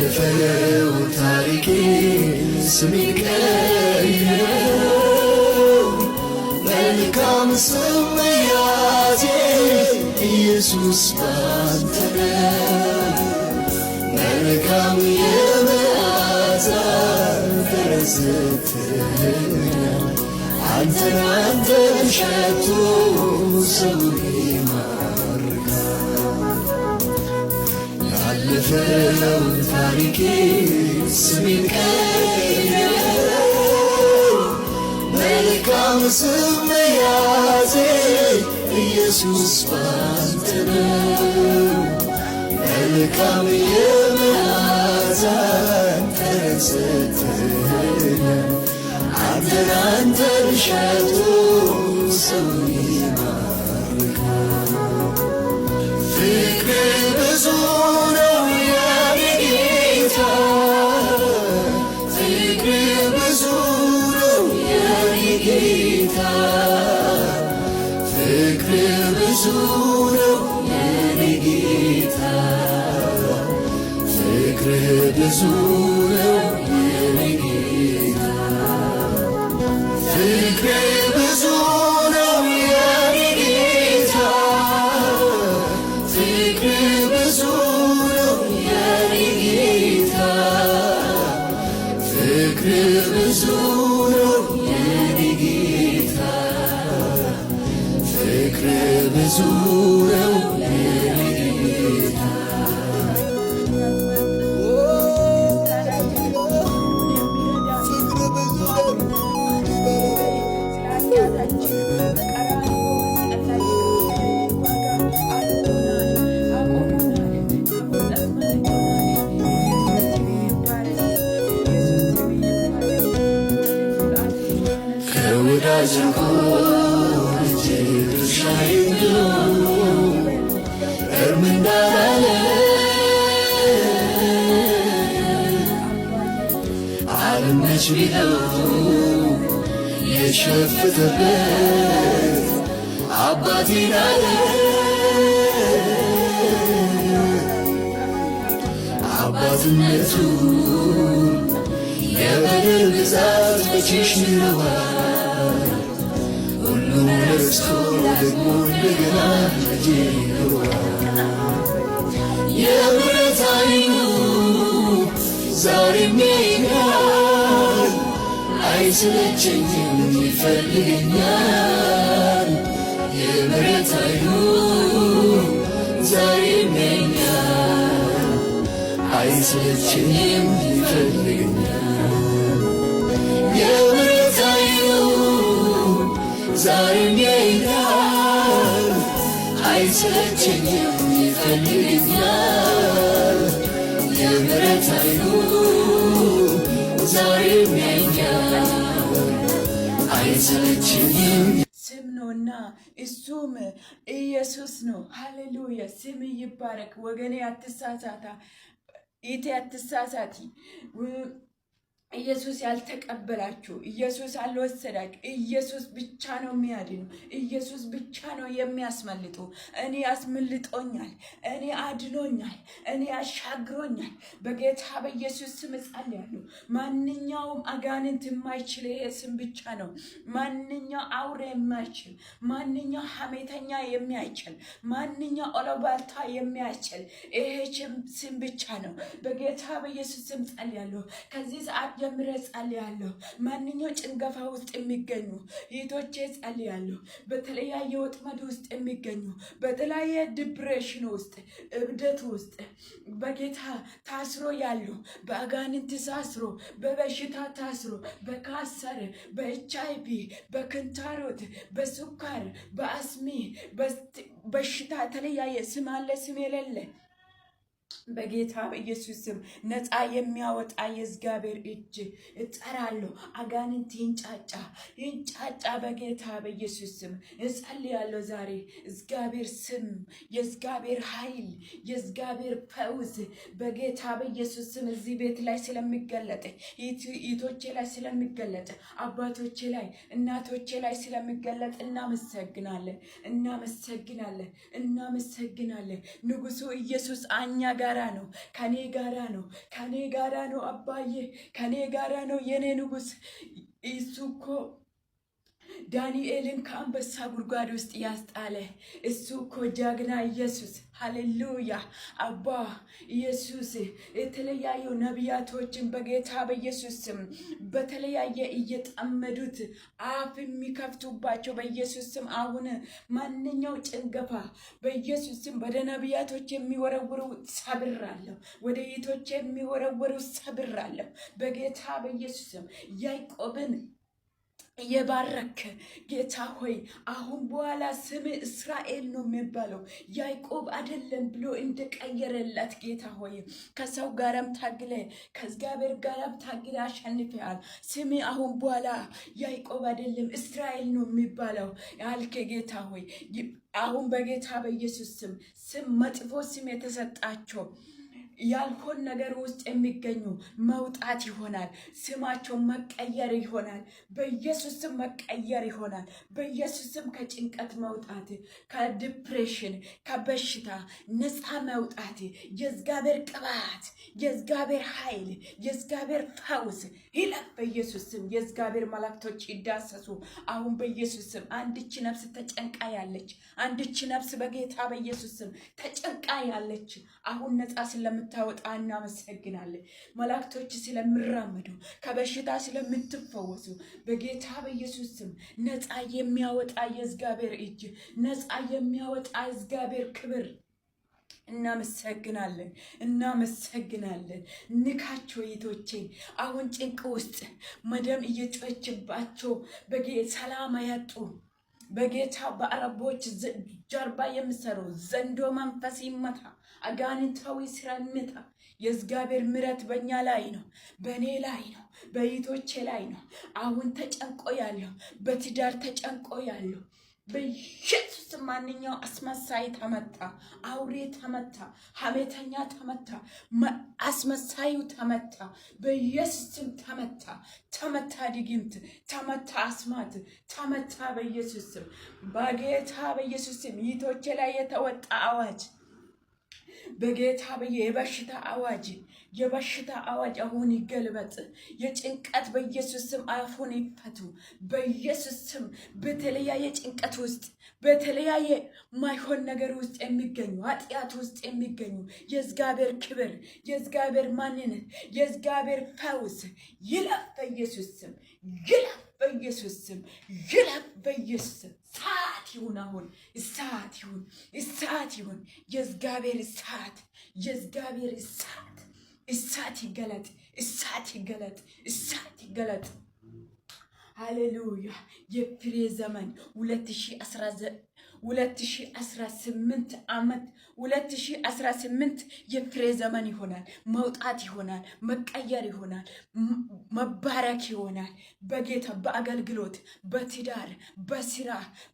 ያለፈው ታሪኬ ስሜን ቀይረው፣ መልካም ስም መያዜ ኢየሱስ ባንተ ነው። መልካም የመዓዛ ጠረን ሰጥተኸኛል፣ አንተን አንተን ሸቶ ሰውን ይማርካል። ያለፈው ታሪኬ ስሜን ቀይረው፣ መልካም ስም መያዜ ኢየሱስ ባንተ ነው። መልካም የመዓዛ ጠረን ሰጥተኸኛል፣ አንተን አንተን ሸቶ ሰውን ይማርካል። ፍቅር ብዙ ነው የኔ ጌታ፣ ፍቅር ብዙ ነው የኔ ጌታ፣ ፍቅር ብዙ ነው የኔ ጌታ፣ ፍቅር ብዙ ነው የኔ ጌታ፣ ፍቅር ብዙ ነው የኔ ጌታ፣ ፍቅር ብዙ ነው የኔ ጌታ፣ ፍቅር ብዙ ነው የኔ ጌታ፣ ፍቅር ብዙ ነው የኔ ጌታ። ፍቅር ብዙ ነው። ስለ ኃጢአታችን በቀራንዮ መስቀል ላይ የከፈለልን ዋጋ አድኖናል፣ አቆሞናል፣ ከሞት አስመልጦናል። ኢየሱስ ስም ይባረክ። ኢየሱስ ስም ይባረክ። ከወዳጅ ርቆ እጅግ ድርሻዬን ብሎ እርም እንዳላለ አልመች ቢለው የሸፍተበት አባቴን አለ። አባትነቱ የበደል ብዛት መቼ ይሽረዋል? ሁሉም ረስቶ ደግሞ እንደገና ልጄ ይለዋል። የምሕረት ዓይኑ ዛሬም ያየኛል፣ አይሰለቸኝም ይፈልገኛል። የምሕረት ዓይኑ ዛሬም ያየኛል፣ አይሰለቸኝም ይፈልገኛል። የምሕረት ዓይኑ ዛሬም ያየኛል፣ አይሰለቸኝም ይፈልገኛል። የምሕረት ዓይኑ ዛሬም ያየኛል፣ አይሰለቸኝም። ስም ነውና እሱም ኢየሱስ ነው። ሃሌሉያ! ስም ይባረክ። ወገኔ አትሳሳታ፣ ኢቴ አትሳሳቲ። ኢየሱስ ያልተቀበላችሁ፣ ኢየሱስ አልወሰዳችሁ፣ ኢየሱስ ብቻ ነው የሚያድኑ። ኢየሱስ ብቻ ነው የሚያስመልጡ። እኔ አስመልጦኛል፣ እኔ አድኖኛል፣ እኔ አሻግሮኛል። በጌታ በኢየሱስ ስም እጸልያለሁ። ማንኛውም አጋንንት የማይችል ይሄ ስም ብቻ ነው። ማንኛው አውሬ የማይችል፣ ማንኛው ሐሜተኛ የሚያይችል፣ ማንኛው ኦሎባልታ የሚያይችል ይሄ ስም ብቻ ነው። በጌታ በኢየሱስ ስም ጸልያለሁ። ከዚህ ሰዓት ጀምሬ ጸልያለሁ። ማንኛው ጭንገፋ ውስጥ የሚገኙ እህቶቼ ጸልያለሁ። በተለያየ ወጥመድ ውስጥ የሚገኙ፣ በተለያየ depression ውስጥ፣ እብደት ውስጥ በጌታ ታስሮ ያሉ፣ በአጋንንት ታስሮ፣ በበሽታ ታስሮ፣ በካንሰር፣ በኤችአይቪ፣ በክንታሮት፣ በስኳር፣ በአስሚ በሽታ የተለያየ ስም አለ ስም የሌለ በጌታ በኢየሱስ ስም ነፃ የሚያወጣ የእግዚአብሔር እጅ እጠራለሁ። አጋንንት ይንጫጫ ይንጫጫ። በጌታ በኢየሱስ ስም እጸልያለሁ። ዛሬ እግዚአብሔር ስም፣ የእግዚአብሔር ኃይል፣ የእግዚአብሔር ፈውስ በጌታ በኢየሱስ ስም እዚህ ቤት ላይ ስለሚገለጥ፣ እህቶቼ ላይ ስለሚገለጥ፣ አባቶቼ ላይ፣ እናቶቼ ላይ ስለሚገለጥ እናመሰግናለን፣ እናመሰግናለን፣ እናመሰግናለን። ንጉሱ ኢየሱስ አኛ ጋራ ነው፣ ከኔ ጋራ ነው፣ ከኔ ጋራ ነው አባዬ፣ ከኔ ጋራ ነው የኔ ንጉስ። እሱ እኮ ዳንኤልን ከአንበሳ ጉድጓድ ውስጥ ያስጣለ እሱ እኮ ጀግና ኢየሱስ። ሃሌሉያ አባ ኢየሱስ። የተለያዩ ነቢያቶችን በጌታ በኢየሱስ ስም በተለያየ እየጠመዱት አፍ የሚከፍቱባቸው በኢየሱስ ስም አሁን ማንኛው ጭንገፋ በኢየሱስ ስም ወደ ነቢያቶች የሚወረውሩ ሰብራለሁ። ወደ ይቶች የሚወረውሩ ሰብራለሁ በጌታ በኢየሱስ ስም። ያዕቆብን የባረክ ጌታ ሆይ፣ አሁን በኋላ ስም እስራኤል ነው የሚባለው፣ ያዕቆብ አይደለም ብሎ እንደቀየረለት ጌታ ሆይ፣ ከሰው ጋራም ታግለ ከእግዚአብሔር ጋራም ታግለ አሸንፈሃል። ስም አሁን በኋላ ያዕቆብ አይደለም፣ እስራኤል ነው የሚባለው ያልከ ጌታ ሆይ፣ አሁን በጌታ በኢየሱስ ስም መጥፎ ስም የተሰጣቸው ያልሆን ነገር ውስጥ የሚገኙ መውጣት ይሆናል። ስማቸው መቀየር ይሆናል። በኢየሱስ ስም መቀየር ይሆናል። በኢየሱስ ስም ከጭንቀት መውጣት፣ ከ depression፣ ከበሽታ ነፃ መውጣት፣ የእግዚአብሔር ቅባት፣ የእግዚአብሔር ኃይል፣ የእግዚአብሔር ፈውስ ይለፍ በኢየሱስ ስም። የእግዚአብሔር መላእክቶች ይዳሰሱ አሁን በኢየሱስ ስም። አንድች ነፍስ ተጨንቃ ያለች፣ አንድች ነፍስ በጌታ በኢየሱስ ስም ተጨንቃ ያለች አሁን ነፃ ስለምታወጣ እናመሰግናለን። መላእክቶች ስለሚራመዱ፣ ከበሽታ ስለምትፈወሱ፣ በጌታ በኢየሱስ ስም ነፃ የሚያወጣ የእግዚአብሔር እጅ፣ ነፃ የሚያወጣ የእግዚአብሔር ክብር፣ እናመሰግናለን፣ እናመሰግናለን። ንካቸው እህቶቼን፣ አሁን ጭንቅ ውስጥ መደም እየጮኸችባቸው በጌ ሰላም ያጡ፣ በጌታ በአረቦች ጀርባ የሚሰሩ ዘንዶ መንፈስ ይመታ፣ አጋንንታዊ ስራ ይመታ። የእግዚአብሔር ምሕረት በእኛ ላይ ነው፣ በእኔ ላይ ነው፣ በእህቶቼ ላይ ነው። አሁን ተጨንቆ ያለው፣ በትዳር ተጨንቆ ያለው፣ በኢየሱስ ማንኛው አስመሳይ ተመታ፣ አውሬ ተመታ፣ ሐሜተኛ ተመታ፣ አስመሳዩ ተመታ፣ በኢየሱስ ስም ተመታ፣ ተመታ፣ ድግምት ተመታ፣ አስማት ተመታ፣ በኢየሱስ ስም፣ በጌታ በኢየሱስ ስም። እህቶቼ ላይ የተወጣ አዋጅ በጌታ በየ የበሽታ አዋጅ፣ የበሽታ አዋጅ አሁን ይገልበጥ። የጭንቀት በኢየሱስ ስም አፉን ይፈቱ። በኢየሱስ ስም በተለያየ ጭንቀት ውስጥ፣ በተለያየ ማይሆን ነገር ውስጥ የሚገኙ፣ ኃጢአት ውስጥ የሚገኙ፣ የእግዚአብሔር ክብር፣ የእግዚአብሔር ማንነት፣ የእግዚአብሔር ፈውስ ይለፍ በኢየሱስ ስም፣ ይለፍ በኢየሱስ ስም፣ ይለፍ በኢየሱስ ስም። እሳት ይሁን አሁን፣ እሳት ይሁን፣ እሳት ይሁን። የእግዚአብሔር እሳት፣ የእግዚአብሔር እሳት፣ እሳት ይገለጥ፣ እሳት ይገለጥ፣ እሳት ይገለጥ። ሃሌሉያ! የፍሬ ዘመን 2018 ዓመት፣ 2018 የፍሬ ዘመን ይሆናል። መውጣት ይሆናል። መቀየር ይሆናል። መባረክ ይሆናል። በጌታ በአገልግሎት፣ በትዳር፣ በስራ፣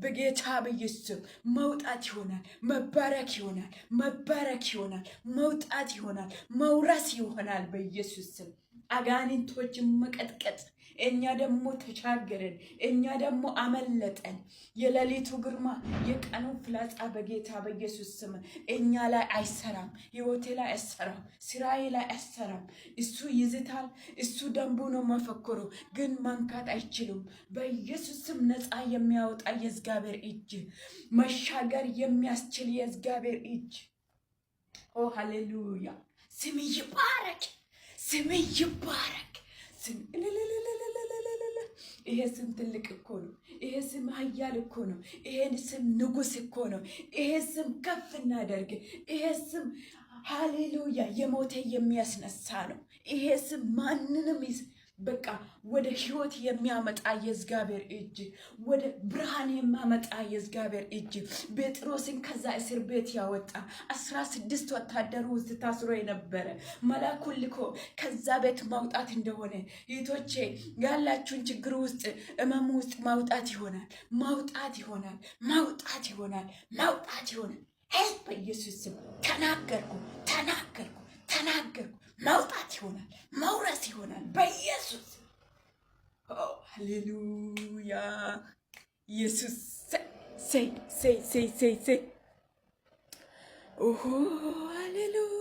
በጌታ በኢየሱስ መውጣት ይሆናል። መባረክ ይሆናል። መባረክ ይሆናል። መውጣት ይሆናል። መውረስ ይሆናል። በኢየሱስ ስም አጋንንቶችን መቀጥቀጥ። እኛ ደግሞ ተሻገርን፣ እኛ ደግሞ አመለጠን። የሌሊቱ ግርማ፣ የቀኑ ፍላጻ በጌታ በኢየሱስ ስም እኛ ላይ አይሰራም፣ ህይወቴ ላይ አይሰራም፣ ስራዬ ላይ አይሰራም። እሱ ይዝታል፣ እሱ ደንቡ ነው መፈክሩ፣ ግን መንካት አይችሉም። በኢየሱስ ስም ነፃ የሚያወጣ የእግዚአብሔር እጅ፣ መሻገር የሚያስችል የእግዚአብሔር እጅ። ኦ ሃሌሉያ! ስም ይባረክ፣ ስም ይባረክ። ስም እልልልልልልልል። ይሄ ስም ትልቅ እኮ ነው። ይሄ ስም ኃያል እኮ ነው። ይሄን ስም ንጉስ እኮ ነው። ይሄ ስም ከፍ እናደርግ። ይሄ ስም ሃሌሉያ የሞተ የሚያስነሳ ነው። ይሄ ስም ማንንም በቃ ወደ ህይወት የሚያመጣ የእግዚአብሔር እጅ፣ ወደ ብርሃን የሚያመጣ የእግዚአብሔር እጅ፣ ጴጥሮስን ከዛ እስር ቤት ያወጣ፣ 16 ወታደሩ ውስጥ ታስሮ የነበረ መልአኩን ልኮ ከዛ ቤት ማውጣት እንደሆነ፣ እህቶቼ ያላችሁን ችግር ውስጥ፣ እመም ውስጥ ማውጣት ይሆናል። ማውጣት ይሆናል። ማውጣት ይሆናል። ማውጣት ይሆናል። ሄ በኢየሱስ ስም ተናገርኩ፣ ተናገርኩ፣ ተናገርኩ። ማውጣት ይሆናል። መውረስ ይሆናል። በኢየሱስ። ሃሌሉያ ኢየሱስ። ሰይ ሰይ ሰይ ሰይ ሰይ። ኦሆ ሃሌሉያ።